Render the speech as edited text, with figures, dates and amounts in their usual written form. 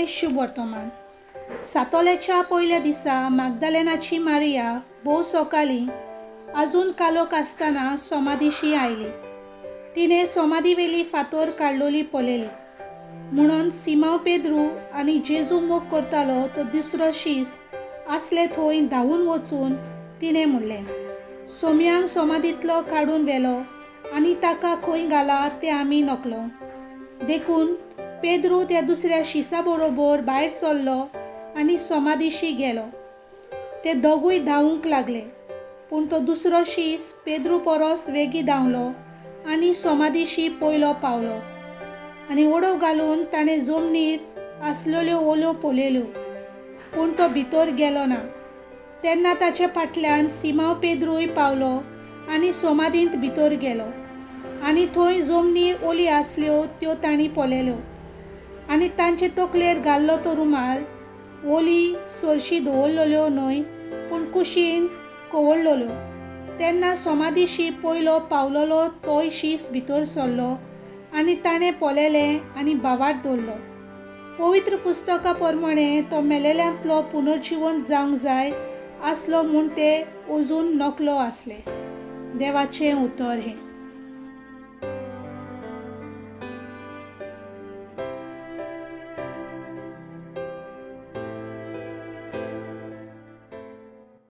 देवाचें शुभवर्तमान. सातोल्याच्या पयल्या दिसा मागदालेनाची मारिया भोव सोकाली आजून कालोख आसतना सोमादिशी आयली. तिणें सोमादिवेली फातोर काडलोली पळयली. म्हणून सिमांव पेद्रू आनी जेजू मोग करतालो तो दुसरो शीस आसले थंय धांवून वचून तिणें म्हणलें, सोमयांक सोमादींतलो काडून व्हेलो आनी ताका खंय घाला तें आमी नकलो. देखून पेद्रू त्या दुसऱ्या शिसा बरोबर भायर सरलो आनी सोमादिशी गेलो. ते दोगूय धांवूंक लागले, पूण तो दुसरो शीस पेद्रू परस वेगीं धांवलो आनी सोमादिशी पयलो पावलो. आनी ओडव घालून ताणें जमनीर आसलेल्यो ओल्यो पळयल्यो, पूण तो भितर गेलो ना. तेन्ना ताचे फाटल्यान सिमांव पेद्रूय पावलो आनी सोमादींत भितर गेलो. आनी थंय जमनीर ओली आसल्यो त्यो तांणी पळयल्यो. आनी तांचे तकलेर घाल्लो तो रुमाल ओली सरशी दवरलेल्यो न्हय, पूण कुशीन कवळलेल्यो. तेन्ना सोमादिशी पयलो पावलेलो तोय शीस भितर सरलो आनी ताणें पळयलें आनी भावार्त दवरलो. पवित्र पुस्तका प्रमाणें तो मेलेल्यांतलो पुनर्जिवन जावंक जाय आसलो म्हूण ते अजून नकलो आसले. देवाचें उतर हें.